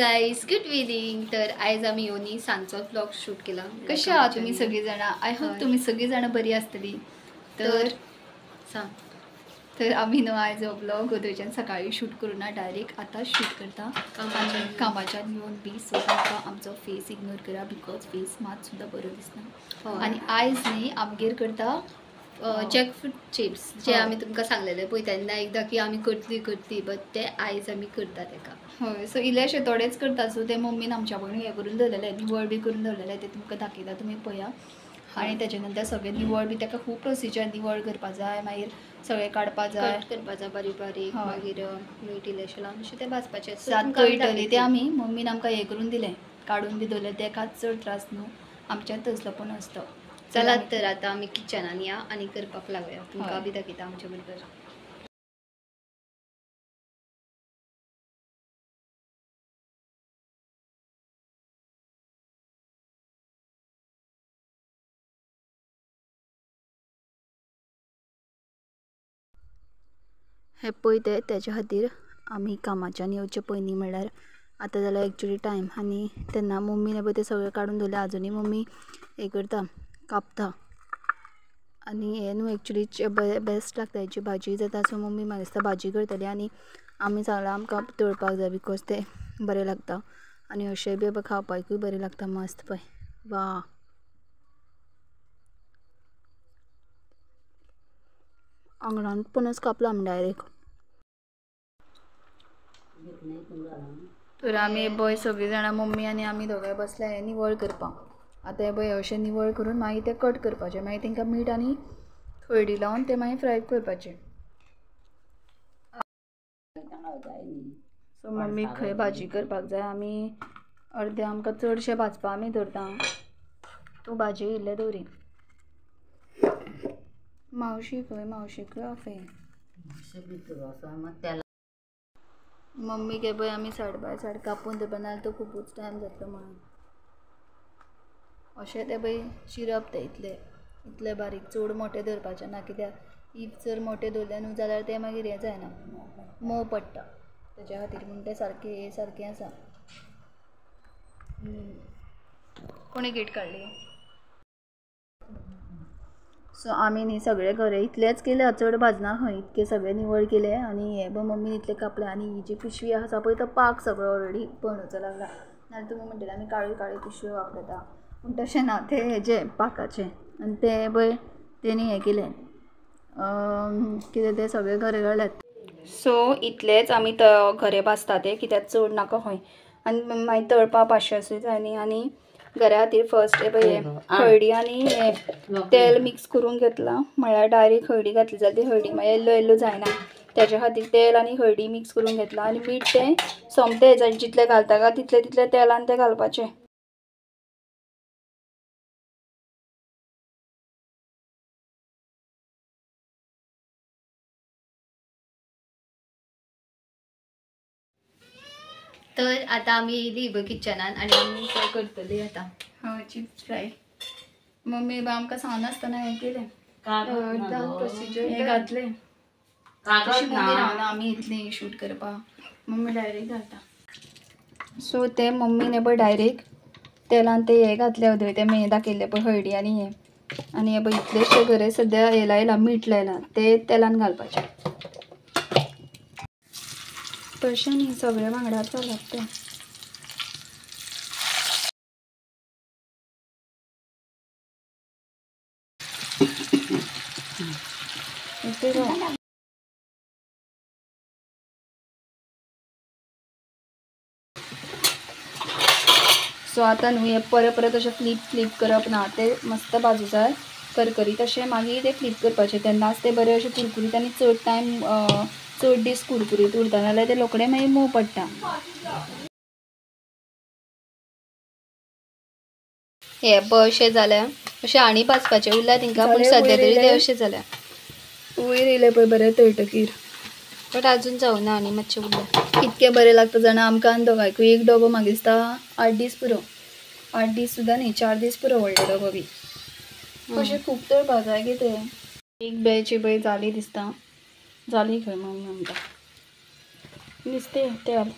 Guys, good evening. तर आयज आमी येवनी सांजचो व्लॉग शूट केला। कशे आहात तुम्ही सगळीजण? I hope तुम्ही सगळीजण बरी आसतली। तर सांग, तर आम्ही न्हू आयज हो व्लॉग उदयच्यान सकाळी शूट करूं ना, डायरेक्ट आतां शूट करता कामाच्यान येवन बी। सो तुमकां आमचो फेस इग्नोर करा because face मात सुद्दां बरो दिसना। आनी आयज न्ही आमगेर करता जॅकफ्रूट चिप्स, जे आमी तुमकां सांगलेले पळय तेन्ना एकदां की आमी करतली करतली, बट ते आयज आमी करता तेका। हय, सो इल्लेशे थोडेच करता। सो ते मम्मीन आमच्या कडून हें करून दवरलेलें, निवळ बी करून दवरलेलें, तें तुमकां दाखयता, तुमी पळया। आनी तेच्या नंतर सगळें निवळ बी तेका खूब प्रोसिजर, निवळ करपा जाय, मागीर सगळें काडपा जाय, कट करपा जाय बारीक बारीक, मागीर मीठ इल्लेशें लावन अशें तें भाजपाचें। सात कळटलें तें आमी मम्मीन आमकां हें करून दिलें, काडून बी दवरलें। तेकाच चड त्रास न्हू, आमच्यात तसलो पण आसता। चलात तर आता आमी किचनान या आनी करपाक लागूया, तुमकां बी दाखयता आमचे बरोबर। हे पळय ते तेच्या खातीर आमी कामाच्यान येवचे पयलीं म्हणल्यार आतां जाल्यार एक्चुली टायम। आनी तेन्ना मम्मीन पळय तें सगळें काडून दवरलें, आजुनूय मम्मी हें करता, कापता। आनी हें न्हू एक्चुली बेस्ट लागता, हेची भाजी जाता। सो मम्मी म्हाका दिसता भाजी करतली आनी आमी सांगलां आमकां तळपाक जाय because तें बरें लागता। आनी अशें बी खावपाकूय बरें लागता, मस्त पळय। वा, आंगणान पणस कापला आमी डायरेक्ट। तर आमी पळय सगळीं जाणां मम्मी आनी आमी दोगांय बसल्या हें निवळ करपाक। आतां हें पळय अशें निवळ करून मागीर तें कट करपाचें, मागीर तेंकां मीठ आनी हळदी लावन तें मागीर फ्राय करपाचें। सो मम्मीक खंय भाजी करपाक जाय, आमी अर्दे आमकां चडशें भाजपा आमी धरता, तूं भाजी इल्लें दवरी। मावशी खंय, मावशीकूय आफय। मम्मीक हे पळय आमी सायड बाय सायड कापून दवरपा, नाल्यार तो खुबूच टायम जातलो म्हणून। अशें तें पळय चिरप तें इतलें इतलें बारीक, चड मोटें धरपाचें ना, कित्याक if जर मोटें दवरलें न्हू जाल्यार तें मागीर हें जायना, मोव पडटा। तेच्या खातीर म्हूण तें सारकें हें सारकें आसा। कोणें गेट काडली? सो आमी न्ही सगळे घरे इतलेंच केलें, चड भाजना खंय, इतकें सगळें निवळ केलें। आनी हें पळय मम्मीन इतलें कापलें। आनी ही जी पिशवी आसा पळय तो पाक सगळो ऑलरेडी बनोवचो लागला, नाल्यार तुमी म्हणटले आमी काळ्यो काळ्यो पिशव्यो वापरता, पूण तशें ना, तें हेजें पाकाचें। आनी तें पळय तेणी हें केलें कितें तें सगळें घरे काडल्यात। सो इतलेंच आमी घरे भाजता तें, कित्याक चड नाका खंय। आनी मागीर तळपा पाशे जाय न्ही। आनी घरा खातीर फर्स्ट पळय हळदी आनी तेल मिक्स करून घेतलां, म्हळ्यार डायरेक्ट हळदी घातली जाल्यार ती हळदी मागीर येल्लो येल्लो जायना, तेच्या खातीर तेल आनी हळदी मिक्स करून घेतलां। आनी मीठ तें सोमतें जितलें घालता काय तितलें तितलें तेलान तें घालपाचें। तर आता आमी येयली पळय किचनान आनी आमी काय करतली आतां? हय, चिप्स फ्राय। मम्मी आमकां सांगनासतना हें केलें, प्रोसिजर हें घातलें। तशी मम्मी रावना आमी इतलें शूट करपाक, मम्मी डायरेक्ट घालता। सो तें मम्मीन हें पळय डायरेक्ट तेलान तें हें घातलें वदय, तें हें दाखयल्लें पळय हळदी आनी हें। आनी हें पळय इतलेशें घरे सद्या हें लायलां, मीठ लायलां, तें तेलान घालपाचें। तशें न्ही सगळें वांगडा चलप तें। सो आतां न्हू हें परत परत अशें फ्लिप फ्लिप करप ना, तें मस्त भाजू जाय करकरीत अशें, मागीर तें फ्लिप करपाचें, तेन्नाच तें बरें अशें कुरकुरीत आनी चड टायम चड दीस कुरकुरीत उरता, नाल्यार तें रोखडें मागीर मोव पडटा। हे पळय अशें जालें, अशें आनी भाजपाचें उरलां तेंकां, पूण सद्या तरी तें अशें जालें। वयर येयलें पळय बरें तळटकीर, बट आजून जावना आनी मातशें उरलें। कितकें बरें लागता जाणा आमकां आनी दोगांयकूय एक डबो म्हाका दिसता 8 दीस पुरो, 8 दीस सुद्दां न्ही, 4 दीस पुरो व्हडलो डबो बी। अशें खूब तळपा जाय गे तें। एक बॅच पळय जाली दिसता, जाली खंय मम्मी म्हणटा नुस्तें तेल।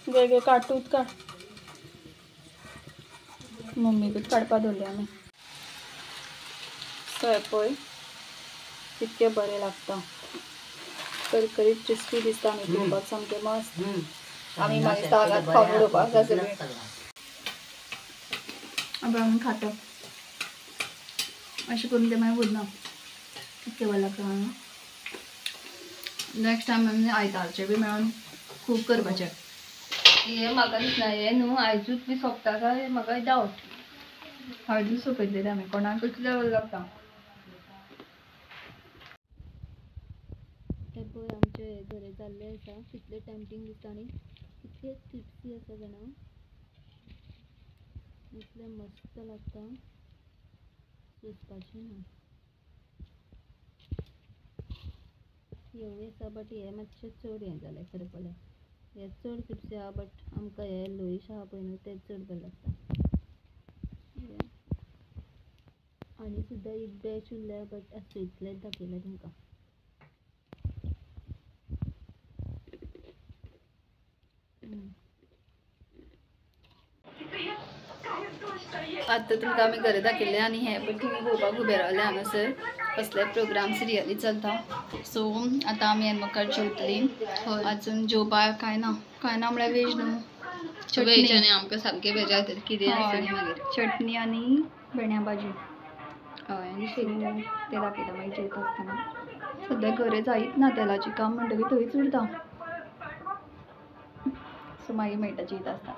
घे घे काड तूंच काड मम्मीकूच काडपा दवरले आमी. सो हें पळय कितकें बरें लागता, करकरीत क्रिस्पी दिसता आनी पळोवपाक सामकें मस्त. आमी मागीर तागात खावन उडोवपाक आसा सगळें. आतां आमी खाता अशें करून तें मागीर उरना कितकें बरें लागता. नेक्स्ट टायम आमी आयतारचें बी मेळोन खूब करपाचें. हें म्हाका दिसना हें न्हू आयजूच बी सोंपता काय म्हाका डावट. आयजूच सोंपयतले ते आमी कोणाक इतलें बरें लागता. हें पळय आमचें घरे जाल्लें आसा, कितलें टेम्पटींग दिसता आनी कितलें क्रिस्पी आसा जाणा, इतलें मस्त लागता सोंसपाचें ना. हेवूय आसा बट हें मातशें चड हें जालें खरें पळल्यार, हें चड क्रिस्पी आसा बट आमकां हें लोईश आसा पळय न्हू तें चड बरें लागता. आनी सुद्दां एक बॅच उरल्या बट आसूं इतलेंच दाखयलें तुमकां. आतां तुमकां आमी घरा दाखयलें आनी हें पळय टी व्ही पळोवपाक उबें रावलें हांगासर कसले प्रोग्राम सिरियली चलता. सो आतां आमी एनमकार जेवतलीं. अजून जेवपाक कांय ना, कांय ना म्हळ्यार वेज न्हू, चटणी आनी आमकां सामकें वेज जाता कितें आसतलें मागीर चटणी आनी भेण्या भाजी. हय आनी तें दाखयता मागीर जेवता आसतना. सद्या घरे जायच ना तेलाचें काम म्हणटकीर थंयच उरता. सो मागीर मेळटा जेयता आसतना.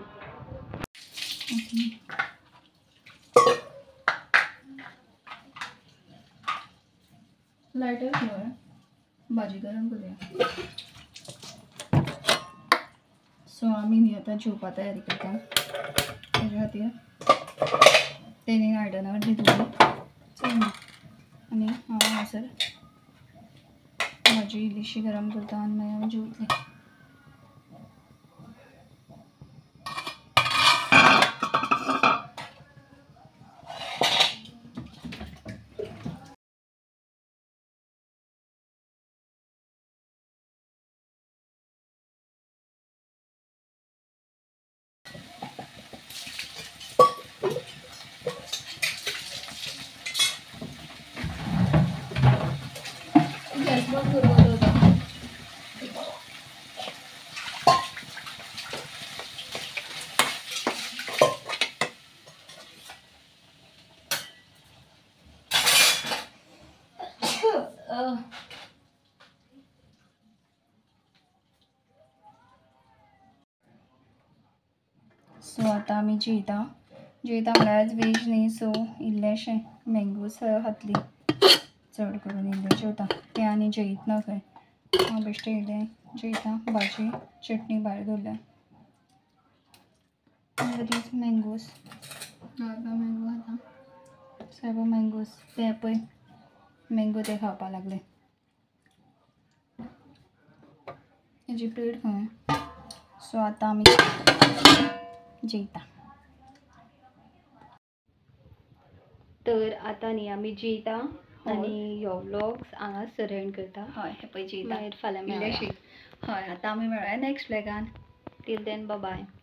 लायटर न्हय, भाजी गरम करुया. सो आमी न्ही आतां जेवपा तयारी करता, तेज्या खातीर तेणी गार्डनार दितली आनी हांव हांगासर भाजी इल्लीशी गरम करता आनी मागीर आमी जेवतलीं. सो आतां आमी जेयता. जेयता म्हळ्यार आज वेज न्ही, सो इल्लेशें मँगोज खातली चड करून, इल्लें जेवता तें आनी जेयत ना खंय. हांव बेश्टें इल्लें जेयता, भाजी चटणी भायर दवरल्या. बरीच मँगोज, मँगो खाता सगळे मँगोज ते पळय मँगो ते खावपाक लागले. हेजी प्लेट खंय. सो आतां आमी जेयता. तर आतां न्ही आमी जेयता आनी ह्यो व्लॉग्स हांगासर एंड करता. हय हें पळय जेयता, मागीर फाल्यां मेळया. हय आतां आमी मेळया नेक्स्ट व्लॉगान. Till then bye.